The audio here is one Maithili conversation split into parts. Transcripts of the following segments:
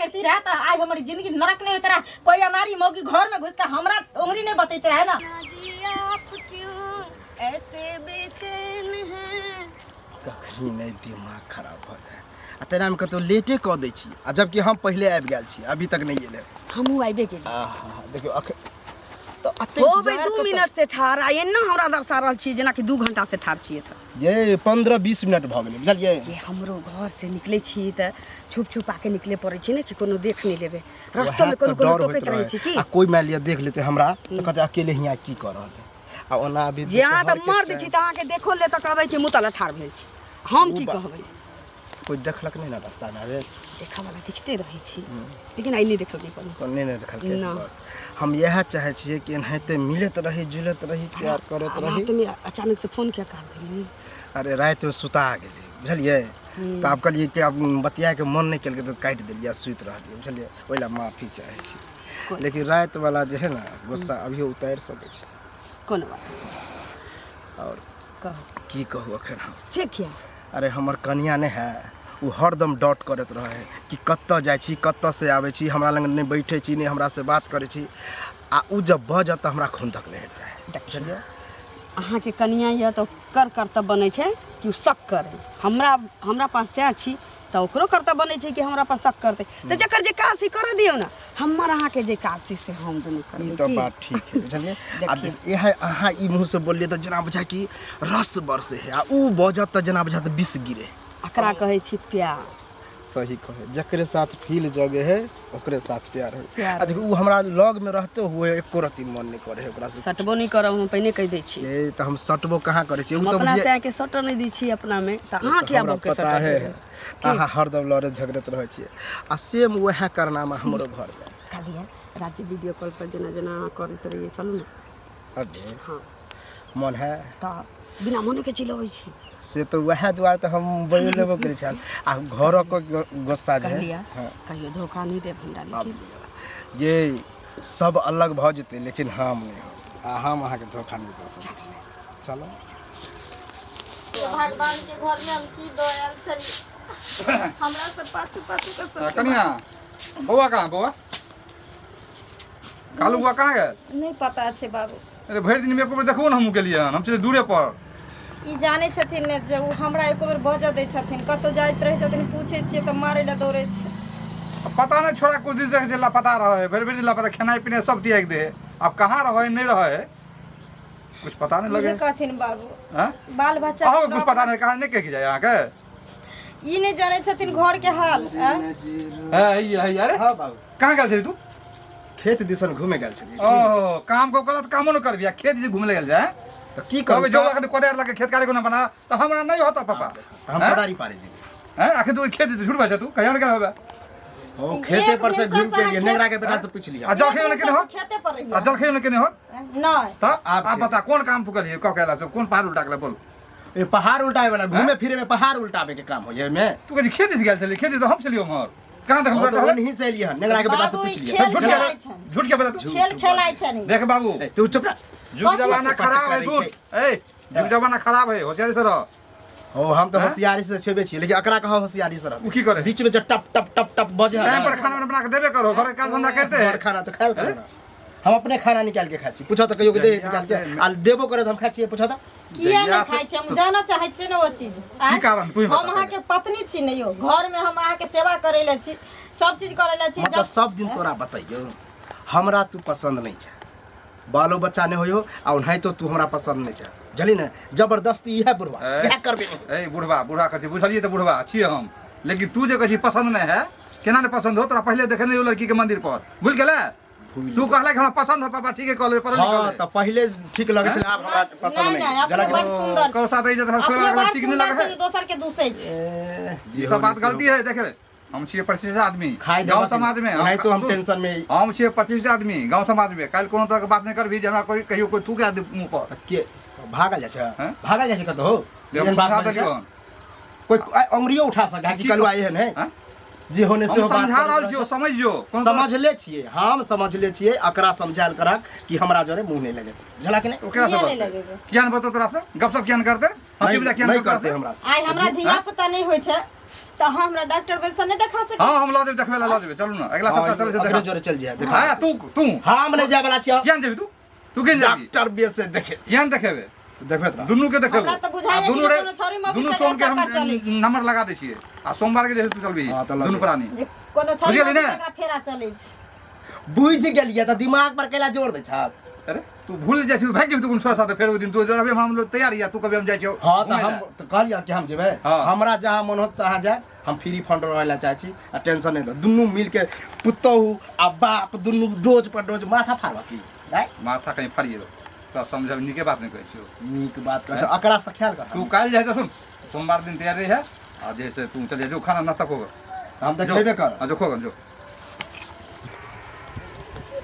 करती रहे त आइ हमर जिंदगी नरक नहीं होइत रहे। कोई अनारी मौगी घर में घुस के हमरा उंगली नहीं बतैत रहे ना। जी आप क्यों ऐसे बेचैन हैं? कखनी नहि दिमाग खराब भऽ जाय आ तेनामे कतहु लेटे कऽ दै छी आ जबकि हम पहिले आबि गेल छी, अभी तक नहि एलै। हमहूँ आबि गेली। आहा, देखियौ अख तऽ एते होबै इंतजार 2 कतऽ- मिनट से ठाढ़ आ एना हमरा दर्शा रहल छी जेनाकि 2 घंटा से ठाढ़ छियै। तऽ ये 15-20 मिनट भऽ गेलै, बुझलियै? जे हमरो घर से निकलै छी तऽ छुप छुपा के निकले पड़ै छै ने कि कोनो देख नहि लेबै रस्तो वएह में, कोनो तऽ कोनो डर होइत टोकैत रहै रहै छै की आ कोइ मानि लिअ देख लेतै हमरा तऽ कहतै अकेले हियाँ की कऽ रहल है। आ ओना अभी जे अहाँ तऽ दोपहरके मर्द टाइम- छी तऽ अहाँके देखो ले तऽ कहबै कि मुँह तले ठाढ़ भेल छी। हम ओ की बा- कहबै? कोइ देखलक नहि ने रास्तामे आबे? देखऽ वाला देखते रहै छी, लेकिन आइ नहि देखलकै कोनो। कोनो नहि ने देखलकै। ना। बस हम इएह चाहै छियै कि एनाहिते मिलैत रही, जुलैत रही, प्यार करैत आ रही। रातिमे अचानक से फोन किया काट देलियै? अरे रातिमे सुता गेलियै, बुझलियै? तऽ आब कहलियै कि आब बतियाके मन नहि केलकै तऽ काटि देलियै आ सुति रहलियै, बुझलियै? ओहि लए माफी चाहै छी, लेकिन रातिवला जे है ने गुस्सा अभियो उतारि सकै छी। कोनो बात नहि छै। आओर कहू। की कहू एखन हम? से किया? अरे हमर कनिया नहि है, ओ हरदम डॉट करैत रहै है कि कतऽ जाइ छी, कतऽ से आबै छी, हमरा लग नहि बैठै छी, नहि हमरा से बात करै छी। आ ओ जब बजत तऽ हमरा खून तक नहि हटि जाइ है, बुझलियै? अहाँके कनिया यऽ तऽ ओकर कर्तव्य बनै छै कि ओ शक करै। हमरा हमरा पास सएह छी तऽ ओकरो कर्तव्य बनै छै कि हमरा पर शक करतै। तऽ जकर जे काज छै करऽ दियौ ने। हमर अहाँके जे काज छै से हम दुनू ई करबै। तऽ की बात ठीक है, बुझलियै? आ देखियौ। इएह अहाँ ई मुँहसँ बोललियै तऽ जेना बुझाय कि रस बरसे है, आ उ बजत तऽ जेना बुझाय तऽ विष गिरे है। एकरा कहै छी प्यार। सही कहे, जकरे साथ फील जगे है ओकरे साथ प्यार है। प्यार आ देखियौ, उ हमरा लग में रहते हुए एको रत्ती मन नहि करे है ओकरा से। सटबो नहि करब, हम पहिने कहि दै छी। ए तऽ हम सटबो कहाँ करै छी? उ हम तऽ अपना बुझियै से आके सटऽ नहि दै छी अपनामे, तऽ अहाँ तऽ किया हमरा बहूके पता सटऽ है देबै? अहाँ हरदम लड़े झगड़ैत रहै छियै आ सेम वएह कारनामा हमरो घरमे। कहलियै राज्य वीडियो कॉल पर जेना जेना अहाँ करैत रहियै, चलू ने। अबे हाँ। मन है तऽ बिना मने के चलि अबै छी। से तऽ वएह दुआरे तऽ हम बजि लेबो करै छल आ घरक गुस्सा जे है। कहलियै हाँ। कहियो धोखा नहि देब हमरा। आब लेकिन ये सब अलग भऽ जेतै लेकिन हम नहि होब आ हम अहाँके धोखा नहि दऽ सकै छी। चलो। भगवान के घर में हम की दऽ आयल छली हमरा सब पाछू पाछू के सब। कनिया, बौआ कहाँ? बौआ कालू बौआ कहाँ गेल? नहीं पता छै बाबू। अरे भरि दिन एको बेर देखबो ने हमहूँ गेलियै हन, हम छलियै दूरे पर। ई जानै छथिन ने जे ओ हमरा एको बेर बजऽ दै छथिन? कतहु जाइत रहै छथिन, पूछै छियै तऽ मारै लए दौड़ै छै। पता नहि छोड़ा कुछ दिन से लापता रहे है, भरि भरि दिन लापता, खेनाइ पिनाइ सब त्याग दे है। आब कहाँ रहे है, नहीं रहे है, कुछ पता नहीं लगे। इहे कहथिन बाबू। हैं? बाल बच्चा अहाँके कुछ पता नहीं? कहाँ नहीं कह के जाए अहाँके? ई नहि जानै छथिन घर के हाल आँय? है, है, अरे हाँ बाबू। कहाँ गेल छली तू? खेत दिसन घूमे गेल छलियै। ओ काम को गलत कामो न करबी आ खेत जे घूमे गेल जाए तऽ की करू? कहबै जो अखन कोदारि लके खेत काटे को बना तऽ हमरा नहीं होता पापा। तऽ हम हैं? कोदारी पारे जेबै। हैं? आखिर तू खेत झूठ बाजै तू कहिया ने गेल होबे? ओ खेते पर से एक घूम के दिन एलियै, नेंगरा के बेटा से पूछ लिया। आ जलखै ने केने हो? खेते पर रहियै। आ जलखै ने केने हो? नहि। तऽ आब आब खेत। बता कोन काम तू करिए कह के आला कोन पहाड़ उल्टा के बोल। ए पहाड़ उल्टावे वाला घूमे फिरे में पहाड़ उल्टावे के काम होय एमे। तू कहि खेत दिस गेल छली, खेत दिस हम छलियो उम्हर कहाँ ओ देखल? तऽ ओनही से एलियै हन, नेंगरा के बेटा से बाबू, पूछ ई लिया। खेल झूठ के खेलाइ छनि। झूठ के बोला तू। खेल खेलाइ छनि। देख बाबू। ए, तू चुप रह। युग जमाना पट खराब है। करै सुन छै। ए, युग जमाना खराब है, होशियारी से रह। ओ हम तऽ हैं? होशियारी से छेबे छियै, लेकिन एकरा कहो होशियारी से रहतै। उ की करे? बीच में जे टप टप टप टप बजे है टाइम ना, पर खाना उना बना के देबे करो, घर के काज धंधा करते घर है। खाना तऽ खायल करू ना। हम अपने खाना निकाल के खाइ छी, पूछो तऽ कहियो के दे जहिया निकाल के से- आ देबो करे तऽ हम खाइ छियै, पूछो तऽ। किया जहिया नहि से- खाइ छी? हम जानऽ चाहै छियै ने ओ चीज। आँय? कारण? तू ही बता हम अहाँके पत्नी छी ने यौ, घरमे हम अहाँके सेवा करै लए छी, सब चीज करै लए छी। मतलब सब दिन तोरा बतैयौ, हमरा तू पसंद नहीं छै, बालो बच्चा नहीं होयो आ ओनाहितो तू हमरा पसंद नहीं छै, बुझली ने? जबरदस्ती इएह बुढ़वा ए? इएह करबे नहीं। ए बुढ़वा बुढ़वा कहै छी, बुझलियै तऽ बुढ़वा छियै हम, लेकिन तू जे कहै छी पसंद नहि है, केना नहि पसंद हो? तोरा पहिले देखने रहियौ लड़की के मंदिर पर, भूल गेलै? तू कहला कि हमरा पसंद हो पापा, ठीक है कहले, पढ़ल हाँ लिखल तऽ पहिले ठीक लगै छलै, आब हमरा पसंद नहि नहीं। नहि, अपने जरा बड़ सुन्दर कौ साथ इज्जत अपने छोड़ा बड़ ठीक नहीं सुन्दर लगे छै है जे दोसर के दूसै छै। ए, ई जे सब हो बात से हो। गलती है। देख रे, हम छियै 25 आदमी खाइ गाँव देबऽ समाज में। नहीं तो हम टेंशन में। हम छियै 25 आदमी गाँव समाज में, काल्हि कोनो तरह के बात नहीं करबी जे हमरा कोई कहियो कोई थूके दे मुँह पर। तऽ के भागल जाइ छै? हैं? भागल जाइ छै कतहु? जे हम एहन बात समझा बजै छै? देलियौ हन। कोई अंगुरियो उठा सकै है कि की कलुआ एहन है हैं? जे होने से हम हो बात समझा करैत रहल रहै छियौ, छै। समझ जो कोनो समझले छियै, हम समझले छियै। एकरा समझायल करक कि हमरा जरे मुँह नहि लगेतै, बुझला कि नहि? ओकरा से किया नहि बतै? लगेबै? किया नहि बतौ तोरा से? गपशप किया नहि करतै? हंसी नहीं मजाक किया नहीं करतै करते हमरा से। आइ हमरा धिया पुता नहि होइ छै। तऽ अहाँ हमरा डॉक्टर वैद्य से नहि देखा सकै हाँ हम लऽ जेबै देखबै लए लऽ जेबै चलू ने अगिला सप्ताह चलै छै अकरे देखा जोरे चल जाए देखा हाँ तू तू हम नहीं जाए वाला छियै किया ने जेबही तू तू केहन जेबही डॉक्टर बेस से देखे किया ने देखेबे देखबे तोरा दुनू के देखेबो हमरा तऽ बुझाइए आ कि दुनू रे कोनो छौरी मौगी दुनू से सोम के हम चक्कर चलै छै। नंबर लगा दै छियै आ सोमवार के जे तू चलबी हाँ, तऽ लऽ दुनू जेबै। प्राणी जे कोनो छौरी बुझलियै मौगी ने? से एकरा फेरा चलै छै बुझि गेलियै तऽ दिमाग पर कैला जोर दै छह अरे तू भूल जाइ छी भागि जेबही तू कोनो छोरा साथे फेर ओहि दिन तू रहबे हम लोग तैयार या तू कभी हम जाइ छियौ हाँ तऽ घुमै हम लए। तऽ कहलियै कि हम जेबै हाँ। हमरा जहाँ मन होत तहाँ जाए हम फ्री फंड रहै लए चाहै छी आ टेंशन नहि दो दुनू मिलके पुतोहु आ बाप दुनू डोज पर डोज माथा फाड़बऽ की आँय? माथा कहीं फाड़िए तब समझब नीके बात नहि कहै छियौ नीक बात कहै छह अकरा से ख्याल कर तू काल्हि जाइ सुन सोमवार दिन तैयार रही है आ जे से तू चल जा जो खाना नाश्ता खोगा हम तऽ खेबे कर जो खोगा जो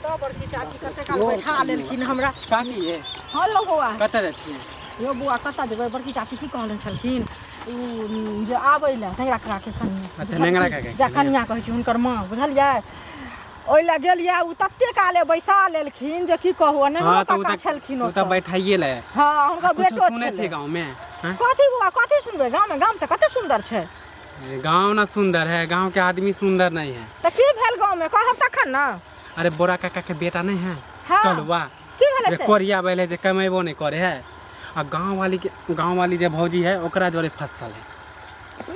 तो बड़की चाची कते काल बैठा लेलखिन हमरा काकी ये हँ यौ बौआ कतऽ जाइ छियै यौ बौआ कतऽ जेबै बड़की चाची की कहने छलखिन ओ जे आबै लए नेंगरा काका के कनिया अच्छा, नेंगरा काका के जा कनिया कहै छै हुनकर माँ बुझलियै ओहि लए गेलियै ओ तते काले बैसा लेलखिन जे की कहू आ नेंगरो हाँ तऽ ओ काका तऽ छलखिन ओ तऽ ओतऽ बैठाइए ले हँ हुनकर कुछो बेटो सुनै छियै छलै गाँवमे हाँ? कथी बौआ कथी सुनबै गाँवमे गाम तऽ कते सुन्दर छै गाँव ना सुंदर है गाँव के आदमी सुंदर नहीं है तऽ की भेल गाँवमे कहब तखन ने अरे बोरा काका के बेटा नहीं है हाँ। कलुआ की भेलै जे से कोरिया बैल है जे कमेबो नहीं करे है आ गाँव वाली के गाँव वाली जे भौजी है ओकरा जोरे फसल है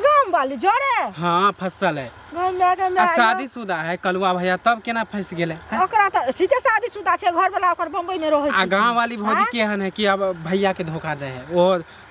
गाम वाली जरे हाँ फसल है गाम में आ शादीशुदा है कलुआ भैया तब केना फंस गेलै हैं? ओकरा तऽ ठीके शादीशुदा छै घर वाला ओकर बम्बई में रहै आ छै गाँव वाली भौजी केहन है कि अब भैया के धोखा दे है वो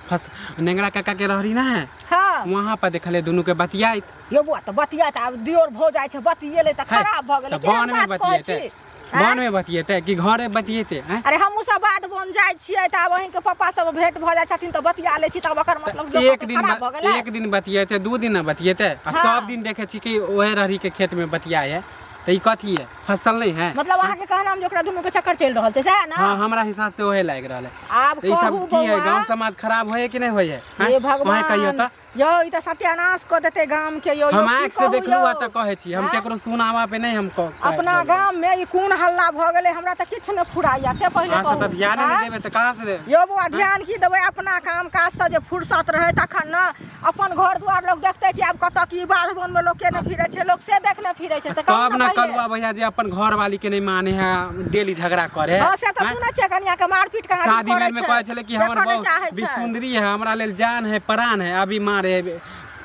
फस नेंगरा काका के रहरी ना है हाँ वहाँ पर देखले दुनू के बतियाइत यो बुआ तऽ बतिया तऽ आब दियोर भऽ जाइ छै बतियेलै तऽ है, खराब भऽ गेलै तऽ केहन बन में बात कहै बतियेतै छी आँय? बन में बतियेतै कि घरे बतियेतै हैं? अरे हमहूँ सब बाध बन जाइ छियै तऽ आब अहींके पप्पा सब भेंट भऽ जाइ छथिन तऽ बतिया लै छी तब ओकर मतलब लोकके एक दिन खराब भऽ गेलै एक दिन बतियेतै दू दिन ना बतियेतै आ हाँ। सब दिन देखै छी कि ओहे रहरी के खेत में बतियाए है तऽ ई कथी है फसल नहीं है मतलब अहाँके कहना जे ओकरा दुनू के चक्कर चलि रहल छै सएह ने हाँ हमरा हिसाब से ओहे लागि रहल है आब तऽ ई सब कहू की है बौआ गांव समाज खराब होय कि नहीं होय है हैं? हे भगवान अहें कहियो तऽ यौ ई तऽ सत्यानाश कऽ देतै गाम के यौ हम यौ, की आँखि से कहू देखलहुँ यौ? आ तऽ कहै छी हम आँय? केकरो सुनावा पे नहीं हम अपना गाम में ई कोन हल्ला भऽ गेलै हमरा तऽ किछु नहि फुराइया से पहिले अहाँ सब कहू तऽ ध्यान नहि आँय? देबै तऽ कहाँ से देबै यौ बौआ ध्यान की देबै अपना काम काजसँ जे फुर्सत रहै तखन ने अपन घर दुआर लोक देखतै कि आब कतऽ की बाध वन में लोक केने फिरै छै लोक से देखने फिरै छै से कहू तब ने ना पहिले। कलुआ भैया जे अपन घर वाली के नहीं माने है डेली झगड़ा करे हँ से तऽ हैं? सुनै छियै कनिया के मारपीट कहाँ दिन शादी करै में छै कहै छलै कि हमर देखऽ नहि बहु चाहै भी छै। सुंदरी है हमरा लेल जान है प्राण है अभी मारे है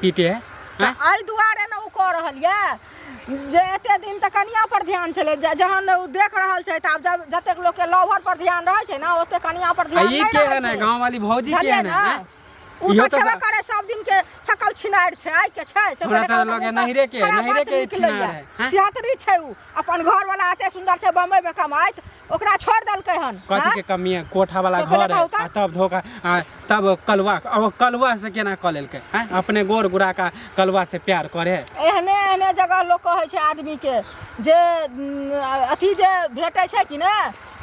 पीटे है हैं? एहि दुआरे ने ओ कऽ रहल यऽ जे एते दिन तऽ कनिया पर ध्यान छलै जहन ओ देख रहल छै तऽ आब जब जतेक लोकके लवर पर ध्यान रहै छै ने ओते कनिया पर आ ध्यान ई नहि रहै केहन है छै गाँव वाली भौजी बुझलियै केहन ने है हैं? ओ इहो तऽ तऽ छेबे करे सब दिन के छकल छिनारि छै आइ के छै से हमरा पहिले तऽ कहू लगे मुँहसँ नैहरे के- खराब नैहरे बात के निकलैया। छिनार है, हैं? छिहत्तरी छै उ अपन घर वाला एते सुंदर छै बम्बई में कमाइत ओकरा छोड़ देलकै हन कथी हैं? के कमी है कोठा वाला से पहिले घर है कहू तऽ। आ तब धोखा आ तब कलुआ अब कलुआ से केना कऽ लेलकै हैं अपने गोर गुरा का कलुआ से प्यार करे है एहने एहने जगह लोक कहै छै आदमी के जे अथी जे भेटै छै कि ने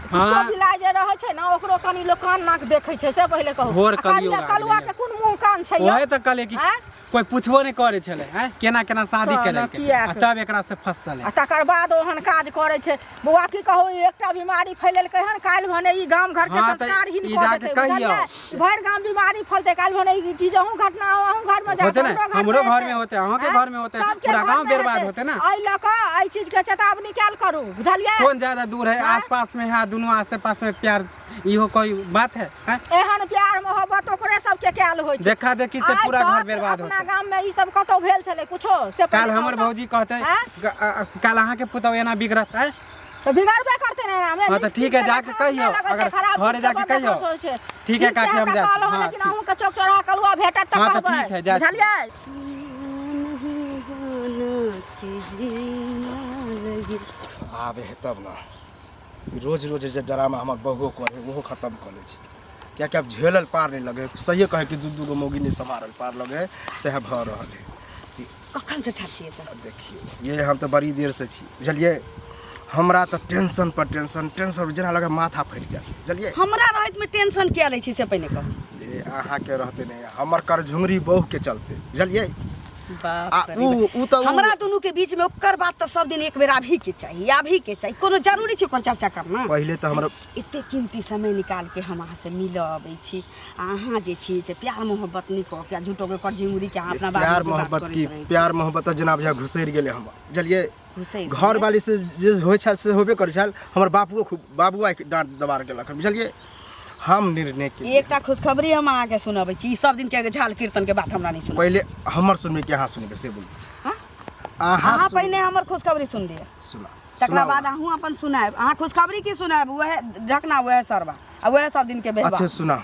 कुत्तो हाँ। बिलाइ जे रहै छै ने ओकरो कनि लोक कान नाक देखै छै से पहिले कहू घोर आ कलियुग कलिया आ कलुआ गेलैए। के कोन मुँह कान छै यौ ओहे तऽ कहलियै कि आँय? कोई पूछबो नहीं करे छलै हैं केना केना शादी तऽ ने केलकै किएक? आ तब एकरा से फसल आ है तकर बाद ओहन काज करै छै बौआ की कहू ई एकटा बीमारी फैलेलकै हन काल्हि भने ई गाम घर के हाँ, तऽ संस्कारहीन ई कऽ जाके देतै कहियौ। बुझलियै भरि गाम बीमारी फैलतै काल्हि भने ई चीज अहूँ घटना अहूँ घर में जायत होतै ने, हमरो घर में होतै, अहूँके आँय? घर में होतै, सबके पूरा घर गाँव में बर्बाद हेतै। होतै ने। एहि लऽ कऽ एहि चीज के चेतावनी कयल करू बुझलियै कौन ज्यादा दूर है हाँ? आस पास में है दोनों आसे पास में प्यार इहो कोई बात है हैं? एहन प्यार मोहब्बत ओकरे सबके कयल होइ छै देखा देखी से आइ पूरा घर तक बर्बाद अपना होते गाम में ई सब कतौ भेल छलै कुछो से काल पहिले हमर कहू तऽ। भौजी कहते आँय? काल अहाँके पुतहु एना बिगड़त है तऽ बिगड़बे करतै ने एना हाँ, तऽ ठीक है, जाके कहियौ। अगर घरे जाके कहियौ। ठीक है, काकी, हम जाइ छी। हाँ, लेकिन ठीक। अहूँके चौक चौराहा कलुआ भेटत तऽ हाँ, तऽ कहबै ठीक है, जाइ छी। बुझलियै आबे है तब ने रोज रोज जे ड्रामा हमर बहुओ करे ओहो खतम कऽ लै छै किएकि आब झेलल पार नहि लगै सहिए कहै कि दू दूगो मौगी नहि सम्हारल पार लगै है सएह भऽ रहल है कखन से ठाढ़ छियै तऽ देखियौ ये हम तऽ बड़ी देरसँ छी बुझलियै हमरा तऽ टेंशन पर टेंशन टेंशन जेना लगै माथा फाटि जायत बुझलियै हमरा रहैतमे टेंशन किया लै छी से पहिने कहू जे अहाँके रहते नहि हमर करझुंगरी बहुके चलते बुझलियै बाप आ रे उ बाप। उ तऽ हमरा दुनू के बीच में ओकर बात तऽ सब दिन एक बेर आबही के चाही, आबही के चाही। कोनो जरूरी छै ओकर चर्चा करना? पहिले तऽ हमरा एते कीमती समय निकाल के हम अहाँ से मिलऽ अबै छी, आ अहाँ जे छी से प्यार मोहब्बत नहि कऽ के आ झूठो के कर्जी मुरी के अहाँ अपना प्यार बाबू के बात मोहब्बत करैत की रहै छी। प्यार मोहब्बत तऽ जेना बुझा घुसरि गेलै हमर, बुझलियै? घुसरि घर गेलै? वाली से जे होइ छल से होबे करै छल। हमर बापुओ खूब बाबू आइ डाँट दबार केलक हन, बुझलियै? हम निर्णय केलियै। एकटा खुशखबरी हम अहाँके सुनबै छी। ई सब दिन के झाल कीर्तन के बात हमरा नहि सुनब। पहिले हमर सुनबै कि अहाँ सुनबै से बोलू। हाँ? अहाँ अहाँ पहिने हमर खुशखबरी सुन लिअ, सुना। तकरा सुनाउ। बाद अहूँ अपन सुनायब। अहाँ खुशखबरी की सुनायब? वएह ढकना, वएह सरबा आ वएह सब दिन के बेहबा। अच्छा सुना।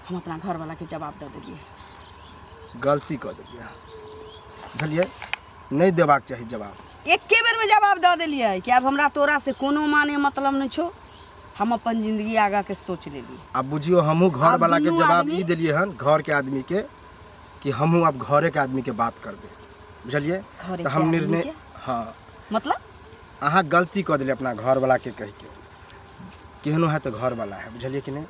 हम अपना घरवाला के जवाब दऽ देलियै। गलती कऽ देलियै, बुझलियै? नहि देबाक चाही जवाब। एके बेर में जवाब दऽ देलियै कि आब हमरा तोरा से कोनो माने मतलब नहि छौ, हम अपन जिंदगी आगा के सोच लेलियै। आब बुझियौ हमहूँ घर आब वाला के दुनू जवाब आदमी ई देलियै हन घर के आदमी के कि हमहूँ आब घरे के आदमी के बात करबै, बुझलियै? घरे तऽ के हम आदमी निर्णय के? हाँ। मतलब अहाँ गलती कऽ देलियै अपना घरवला के कहि के, केहनो है तऽ घरवला है, बुझलियै कि नहि?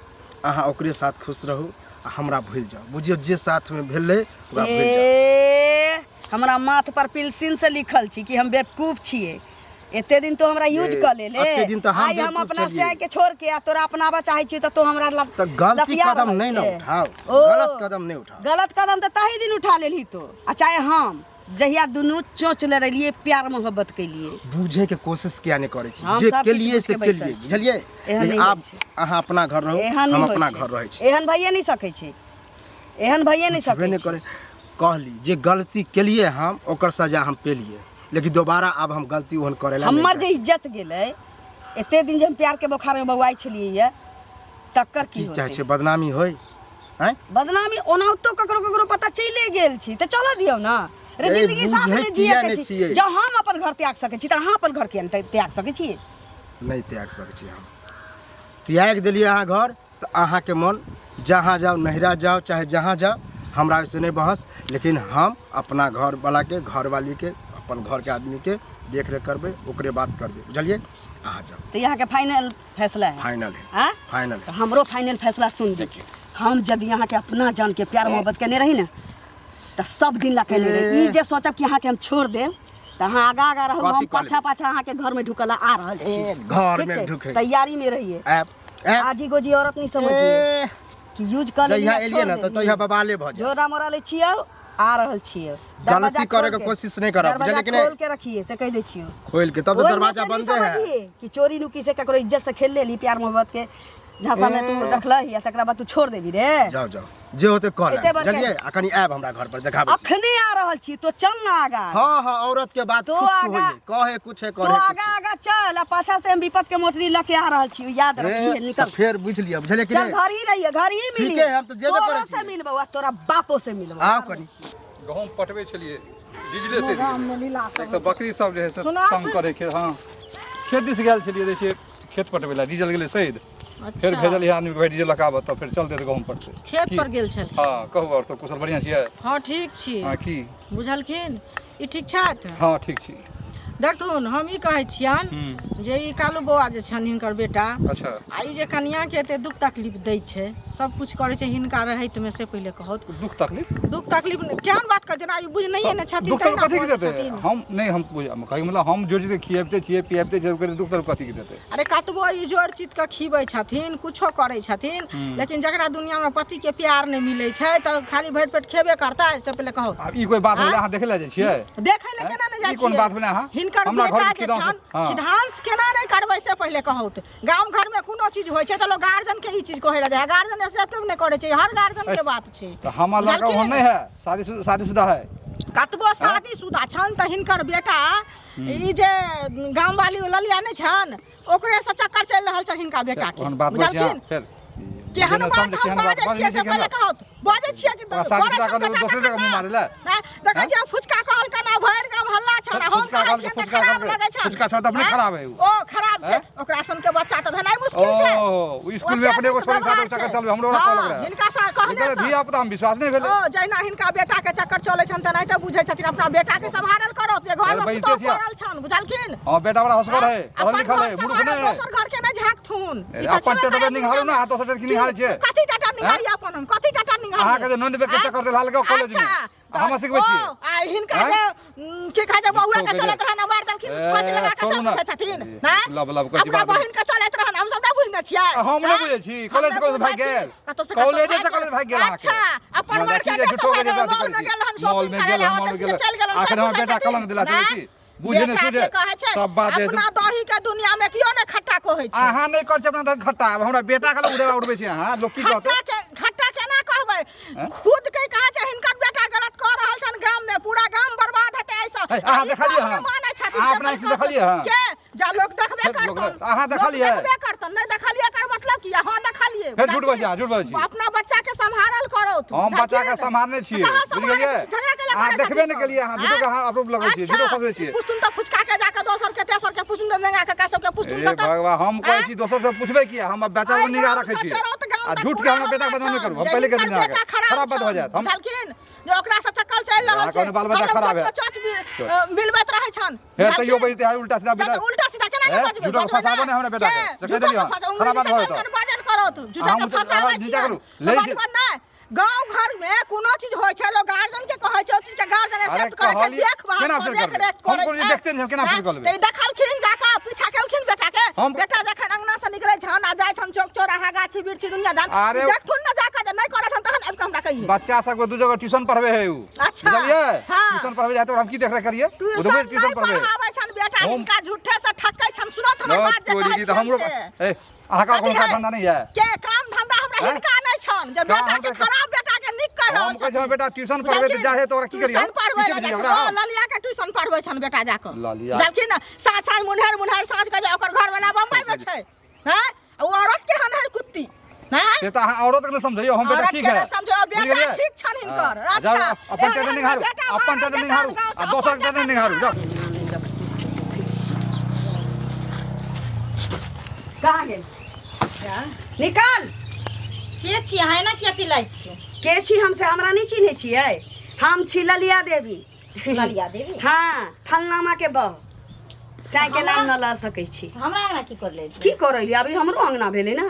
अहाँ ओकरे साथ खुश रहू आ हमरा भूलि जाउ, बुझियौ? जे साथमे भेलै ओकरा भूलि जाउ। ए, हमरा माथ पर पिलसिन से लिखल छी कि हम बेवकूफ छियै। एते दिन तो हमरा यूज ए, कऽ लेले। एते दिन तऽ हम आइ हम बेवकूफ अपना छलियै। सैं के छोड़ के आ तोरा अपनाबऽ चाहै छी तऽ तू हमरा तऽ गलती लतिया कदम रहल नहि ने छै। उठाउ। ओ, गलत कदम नहि उठाउ। गलत कदम तऽ ताही दिन उठा लेलही तो, आ चाहे हम जहिया दुनू चोच लड़ेलियै, प्यार मोहब्बत केलियै। बुझे के कोशिश किया नहि करै छी? हम जे सब किछु केलियै बुझि से के बैसल केलियै, छी। बुझलियै? एहन लेकिन नहि आब होइ छै। अहाँ अपना घर रहू, एहन हम नहि होइ अपना छै। घर रहै छी। एहन भइए नहि सकै छै, एहन भइए नहि बुझबे सकै नहि छै। करै। कहली जे गलती केलियै हम, ओकर सजा हम पेलियै, लेकिन दोबारा आब हम गलती ओहन करै लए नहि हमर जे चाहै। इज्जत गेलै, एते दिन जे हम प्यार के बोखार में बौआइ छलियै ये, तकर की की चाहै होतै? छै बदनामी होय? आँय, बदनामी ओनाहितो ककरो ककरो पता चलिए गेल छी तऽ चलऽ दियौ ने रे। ए, जिंदगी साथ बुझै में किया जिए के नहि छी। छियै? जँ हम अपन घर त्याग सकै छी तऽ अहाँ अपन घर किया नहि त्याग सकै छियै? नहि त्याग सकै छी। हम त्यागि देलियै अहाँ घर तऽ अहाँके मन जहाँ जाउ, नैहरा जाउ चाहे जहाँ जाउ, हमरा ओहिसँ नहि बहस, लेकिन हम अपना घरवलाके, घरवालीके, अपन घरके आदमीके देख रेख करबै, ओकरे बात करबै, बुझलियै? अहाँ जाउ। तऽ अहाँके फाइनल फैसला है? फाइनल है। आँ? फाइनल है। तऽ हमरो फाइनल फैसला सुन ली। हम यदि अहाँके अपना जानके प्यार मोहब्बत केने रही ने तऽ सब दिन ला केने रही। ई जे सोचब कि अहाँके हम छोड़ देब तऽ अहाँ आगा आगा रहू, कथी हम कऽ पाछा लेबै? पाछा अहाँके घरमे ढुकला आ रहल छी। ए, घरमे ठीक छै? ढुकै। तैयारी में रहिए। आयब आयब। आजी गोजी औरत नहीं समझिए ए, कि यूज कर जहिया एलियै ने तऽ तहिया बबाले भऽ जायत। झोरा मोरा ले छियै, आ रहल छियै। गलती करे के कोशिश नहीं करब, दरवाजा बुझलियै कि नहि? खोल के रखिए से कह दै छियै। खोलि के तब तऽ ओहिमे दरवाजा से नहीं बंदे है। समझिए कि चोरी नुकी से ककरो इज्जत से खेल लेली, प्यार मोहब्बत के झांसा में तू ए। रखलही आ तकरा बाद तू छोड़ देबी रे। जाओ जाओ, जे होते कऽ एते लेब, बड़का- बुझलियै? आ कनि आयब हमरा घर पर, देखाबै छी। अखने आ रहल छी, तो चल ना आगा। हाँ हाँ, औरत के बात तो खुश आगा- होइए, कहे कुछ है, तो करे आगा आगा चल आ पाछा से हम विपत के मोटरी लके आ रहल छी, याद रखिए। निकल। फेर बुझि लिअ, बुझलियै कि चल। नहि? घर ही रहिए, घर ही मिली। ठीके है, हम तऽ जेबे करै तोरो से छियै। मिलबौ आ तोरा बापो से मिलबौ। आउ कनि। गहूँम पटबै छलियै, डीजले से एक तऽ बकरी सब जे है से सुना तंग करै खेत। हाँ, खेत दिस गेल छलियै, जे छै खेत पटबै लए, डीजल गेलै सैद। फेर भेजलियै आदमी के, भाइ डीजल लऽ आबऽ, तब फेर चलतै तऽ गहूँम पटतै। खेत की? पर गेल छल? हाँ, कहू, आओर सब कुशल बढ़िआँ छियै? हँ, ठीक छी। हाँ, की बुझलखिन? ई ठीक छथि? हाँ, ठीक छी। देखथुन, हम ई कहै छियनि जे ई कालू बौआ जे छनि हिनकर बेटा, आ ई जे कनियाके एते दुख तकलीफ दै छै, सब कुछ करै छै हिनका रहैतमे, से पहिले कहत। दुख तकलीफ? दुख तकलीफ केहन बात कर, जेना ई बुझनैये ने छथिन। दुख तहिना तकलीफ कथी के बजै देतै? छथिन। हम नहि, हम बुझ कहै मतलब हम जोड़ चीज खियाबिते छियै, पियाबिते छियै, ओकरे दुख तकलीफ कथी के देतै? अरे, कतबो ई जोड़ चित के खिबै छथिन, कुछो करै छथिन, लेकिन जकरा दुनियामे पतिके प्यार नहि मिलै छै तऽ खाली भरि पेट खेबे करतै? से पहिले कहू। आब ई कोई बात भेलै? अहाँ देखै लए जाइ छियै? देखै लए केना नहि जाइ ई कोन छियै? बात भेलै अहाँ? हिनकर हमरा बेटा घरमे जे खिदांस- छनि, हाँ। खिधांस केना नहि करबै से पहिले कहू। तऽ गाम घरमे कोनो चीज होइ छै तऽ लोक गार्जियन के ई चीज कहै लए जाइ, गार्जियन एक्सेप्ट नहि करै छै। हर गार्जियन के बात छै। तऽ हमर लड़का बुझलखिन? ओहन नहि है, शादीशुदा है। कतबो शादीशुदा छनि तऽ हिनकर बेटा ई जे गाम वाली ललिया नहि छनि, ओकरे से चक्कर चलि रहल छनि हिनका बेटा के। ओहन बात बोलै छी अहाँ? बुझलखिन? फेर केहन जे नहि बात समझे, हम केहन बात बाजै बजै छियै छी से केहन पहिले बात? कहू। बाजै छियै कि ओकरा शादी करै शुदा छनि कऽ देबै, बेटा दोसरे जगह मुँह तखन मारै लए? ने? देखै छियै फुचका कहलकन आ भरि गाम हल्ला छनि, आ हम फुचका कहै कहलकै, छियै तऽ फुचका खराब कहलकै। लगै छनि। फुचका छौ तऽ अपने आँय? खराब है उ। ओ खराब छै? आँय? ओकरा सन के बच्चा तऽ भेनाइ मुश्किल छै। ओ ओ स्कूल में अपने एगो छोड़ी साथ चक्कर चलबै, हमरो ओकरा कहलक रहए। हिनका सँ कहने निकल सँ। धिया पुता, हम विश्वास नहि भेलै। ओ जहिना हिनका बेटा के चक्कर चलै छनि तेनाहिते बुझै छथिन। अपना बेटा के सम्हारल करत जे घर अरे में बजिते पुतोहु छियै। पड़ल छनि, बुझलखिन? हाँ, बेटा बड़ा होशगर है, पढ़ल अपन लिखल घर है, मूर्ख सम्हारत, नहि है। दोसर घर के नहि झाँकथुन। ई तऽ अपन छेबे टेटवे करै निहारू ने, दुनियामे। अहाँ दोसर टेट की निहारै छियै? कथी टाटा निहारी अपन हम? कथी टाटा निहारी? अहाँके जे नोन बेर के चक्कर चला लेलकै कॉलेज में। अच्छा, हम सिखबै छी ओ, आ हिनका जे की कहै छै बौआ के चलैत रहन मार देलखिन फांसी लगा के सब उठै छथिन ना लब लब कथी अपना बहिन के चलैत रहन हम सब ना बुझने छियै हम नहि बुझै छी कॉलेज से कॉलेज भागि गेल कॉलेज से कॉलेज भागि गेल अच्छा अपन मार के मॉल में गेल हन मॉल में गेल मॉल में गेल चल गेल आखिर हमर बेटा कलंक दिला चलै छी बुझे नहि सुझे सब बात अपना दही के दुनिया में कियो नहि खट्टा कहै छै अहाँ नहि कर छै अपना दही खट्टा हमरा बेटा के उड़ेबा उड़बै छी अहाँ लोक की कहतै खट्टा के खट्टा केना कहबै खुद के कहै छै हिनकर बेटा गलत कऽ रहल छन गाम में पूरा गाम बर्बाद हेतै ऐसा अहाँ देखलियै हँ मानै छथिन अहाँ अपना आँखि देखलियै हँ के जा लोक देखबे करतन अहाँ देखलियै देखबे करतन नहि देखलियै एकर मतलब की अहाँ देखलियै फेर झूठ बजै झूठ बजै छी अपना बच्चा के सम्हारल करू हम बच्चा के सम्हारने छियै बुझि गेलियै अहाँ देखबे नहि केलियै अहाँ झूठो के अहाँ आरोप लगबै छियै झूठो फसबै छियै पुछतुन तऽ फुचका के जाके दोसर के तेसर के पुछतुन तऽ नेंगा के सबके पुछतुन हे भगवान हम कहै छी दोसर से पुछबै किया हम बच्चा के निगाह रखै छियै आ झूठ के हमरा बेटा के बदनाम नहि करू हम पहिले कह दिना खराब बात भऽ जायत हम जे ओकरा से चक्कर चलि रहल छै कोनो बाल बच्चा खराब है चोच मिलबैत रहै छन हे तैयो बजते है उल्टा सीधा बेटा उल्टा सीधा केना नहि बजबै झूठो फसाबो नहि हमरा बेटा के से कहि देलियै खराब बात भऽ जेतौ बाजल करो तू झूठो के फसाबै छी बजबै नहि गांव घर में कोनो चीज होय छै लोग गार्जियन के कहै छै ओ चीज के गार्जियन एक्सेप्ट करै छै देख भाल देख रेख करै छै हम देखते नहि हम केना फिर कऽ लेबै तऽ देखलखिन जाके पीछा केलखिन बेटा के बेटा जखन अंगना से निकलै छन आ जाइ छन चौक चौराहा गाछी बिरछी दुनिया दान देखथुन ना जाके जे नहि करै छन तहन आबि के हमरा कहिए बच्चा सबके दू जगह ट्यूशन पढ़बे है उ अच्छा बुझलियै हाँ। ट्यूशन पढ़बे जाय तो हम की देख रहे करिए ट्यूशन ट्यूशन पढ़बे पढ़ाबै छन बेटा हिनका झूठे से ठकै छन सुनत हमर बात जे कहै तऽ हमरो ए अहाँ का कोनो काम धंधा नहीं है के काम धंधा हमरा हिनका नहीं छन जे बेटा के खराब बेटा के नीक कर रहल हम कहै छी बेटा ट्यूशन पढ़बे तऽ जाहे तऽ ओकरा की करिए ट्यूशन पढ़बै ले जाइ छै ललिया के ट्यूशन पढ़बै छन बेटा जाके ललिया जलखिन साँझ साँझ मुन्हर मुन्हर साँझ के जे ओकर घर वाला बम्बई में छै हैं ओ औरत केहन है कुत्ती हैं से तऽ अहाँ औरत के नहि समझैयौ हम बेटा औरत ठीक के है नहि समझो बेटा ठीक छन हिनकर अच्छा अपन टेंट निहारू अपन टेंट निहारू आ दोसर टेंट निहारू जाओ कहाँ गेल निकाल के छी अहाँ एना किया चिल्लाइ छियै के छी हमसे हमरा नहीं चिन्है छियै हम छी ललिया देवी ललिया देवी हाँ फलनामा के बह साई के नाम न लऽ सकै छी हमरा अंगना की कर ले की करै अभी हमरो अंगना भेलै ने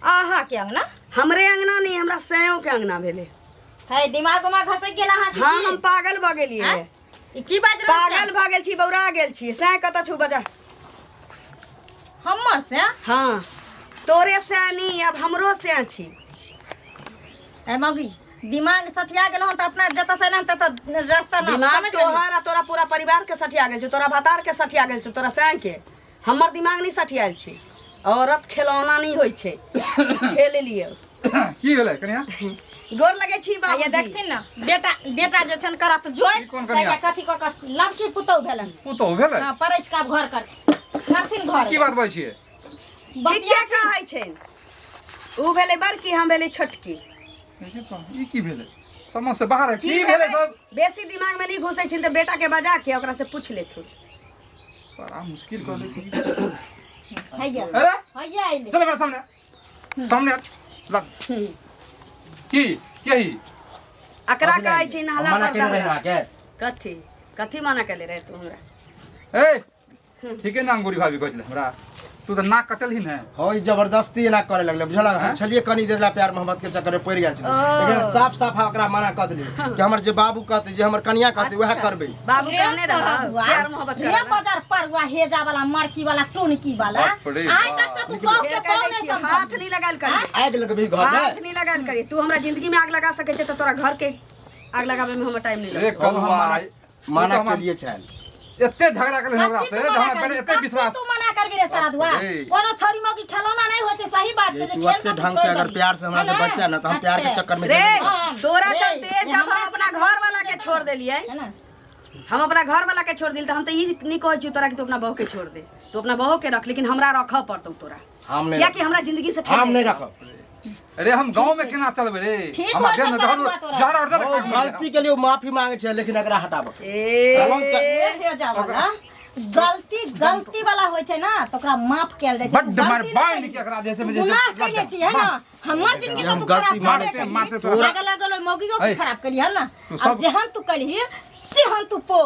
अहाँ के अंगना हमरे अंगना नहीं हमरा सैयो के अंगना भेलै है दिमाग उमाग घसक गेल अहाँ के हाँ हम पागल भऽ गेलियै ई की बाज रहल पागल भऽ गेल छी बौरा गेल छी सैं कतऽ छौ बजा हमर से हाँ तोरे सैं नहीं अब हमरो सैं छी ए मौगी दिमाग सठिया गेल हन तऽ अपना जतऽ से एलहन ततऽ रास्ता ना दिमाग समझ गेली? तोहर आ तोरा पूरा परिवार के सठिया गेल छौ तोरा भतार के सठिया गेल छौ तोरा सैं के हमर दिमाग नहीं सठियाल छै औरत खेलौना नहीं होइ छै खेल लियौ की भेलै कनिया गोर लगै छी आ ये बाबूजी देखथिन ने बेटा बेटा जे छन करत जोड़ ई कोन कनिया? कथी कऽ कऽ लड़की पुतहु भेलन पुतहु भेलै हँ पड़ै छै आब घर कर करथिन घर की बात बजै छियै ठीके कहै छै उ भेलै बड़की हम भेलै छोटकी ई की भेलै समझ से बाहर है की भेलै सब बेसी दिमाग में नहीं घुसै छै तऽ बेटा के बजा के ओकरा से पूछ लेथुन बड़ा मुश्किल कर दै छै हैया अरे हैया अइले चल मेरे सामने सामने लग की यही एकरा कहै छै नहला मना पर केने रही दहला। अहाँके कथी कथी मना केले रहे तू हमरा ए ठीके ने अंगूरी भाभी कहै छलै हमरा तू तऽ नाक कटल ही ने हो ई जबरदस्ती एना करे लगले बुझल हम छलिए कनी देर ला प्यार मोहब्बत के चक्कर में पड़ गेल छलिए लेकिन साफ साफ ओकरा मना कर देलिए कि हमर जे बाबू कहते जे हमर कनिया कहते वएह करबै बाबू कहने रहा प्यार मोहब्बत रे कर बाजार परुआ हेजा वाला मरकी वाला टोनकी वाला बाप रे आइ तक तऽ तू गाँव के कह पाँव दै नहि छियै, समझ हाथ नहीं लगायल करिए आगि लगबही घर में हाथ नहीं लगायल करिए तू हमरा जिंदगी में आग लगा सकै छै तऽ तोरा घर के आग लगाबे में हमर टाइम नहीं रे लगतौ कलुआ मना केलिए छल एते झगड़ा केले हमरा से जे हमरा पहिले एते विश्वास तू मना करबी रे सारा रे। कोनो छोरी मौकी खेलौना नहीं होय छै सही बात छै ये जे तू खेल एते कऽ ढंग से छोड़ि अगर देबही। प्यार से हमरा से है ना? बचते ना तो हम प्यार के अच्छा। चक्कर में रे जरूर हाँ। तोरा रे, चलते जब हम हमरा अपना घर वाला के छोड़ देलियै है ना हम अपना घर वाला के छोड़ दिल तऽ हम तऽ ई नहीं कहै छियौ तोरा कि तू अपना बहू के छोड़ दे तू अपना बहू के रख लेकिन हमरा रखऽ पड़तौ तोरा हम नहीं कियाकि हमरा जिंदगी से खेल हम नहीं छै। रखब अरे हम गांव में केना चलबै रे ठीक हमरा होइ देह छै में सारा जहर बात तोरा। जहर और ओ, गलती के लिए माफी मांगे छै लेकिन एकरा हटाबऽ ए कलंक के- ए हे जा वाला गलती गलती वाला होइ छै ना तऽ ओकरा माफ कयल जाइ छै बड्ड तू गलती मार नहि बांध केलही। के एकरा जैसे में तू जैसे गुनाह कयने छी है ना हमर जिंदगी हम तऽ तू खराब गलती मानै माने छी। मारते तोरा लागल लागल ओहि मौगी को ऐ, खराब करी है ना तू अब सब- जेहन तू करी तेहन तू पो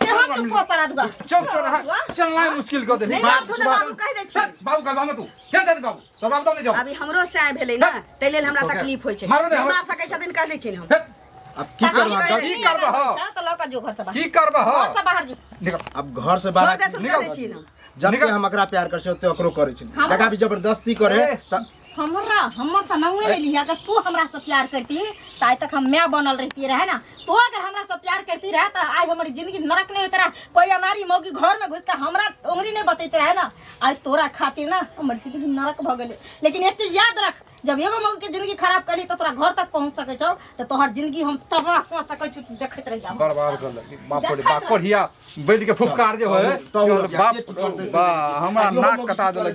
तेहन तू पो सारा दुआ चौक चौराहा चलना मुश्किल कर देली नहीं बाबू ने बाबू कहि दै छी बाबू कह बाबू तू केना जाते बाबू तो बाबू तो नहीं जाओ अभी हमरो से आय भेलै ना ताहि लेल हमरा तकलीफ होइ छै मारू नहि, मार सकै छथिन कहि दै छियनि हम हेट। अब की करबा की करबह? तऽ लऽ कऽ जो घर से बाहर। की करबह? घर से बाहर जो। निकल। अब घर से छोड़ बाहर दे तू, निकल। करै छी ना। जते निकल। हम एकरा प्यार करै छी ओते ओकरो करै छी। जकरा भी जबरदस्ती करे त हमरा हमर तऽ नामे ले लिही। अगर तू हमरा से प्यार करती तऽ आइ तक हम माय बनल रहती रहे ना। तू अगर हमरा से प्यार करती रहे तऽ आइ हमर जिंदगी नरक नहीं होते रहे। कोई अनारी मौगी घर में घुस के हमरा उंगली नहीं बतैते रहे ना। आइ तोरा खातिर ना हमर जिंदगी नरक भऽ गेलै। लेकिन एक चीज याद रख, जब एगो मौगी के जिंदगी खराब करली तऽ तोरा घर तक पहुँच सकै छौ तऽ तोहर जिंदगी हम तबाह कऽ सकै छौ। तू देखैत रहि जा। बर्बाद कर लगी बाप रे बाप। कोढ़िया बैठ के फुफकार जे होय तहु बाप की करतै से बा हमरा देखियौ। नाक कटा देलक।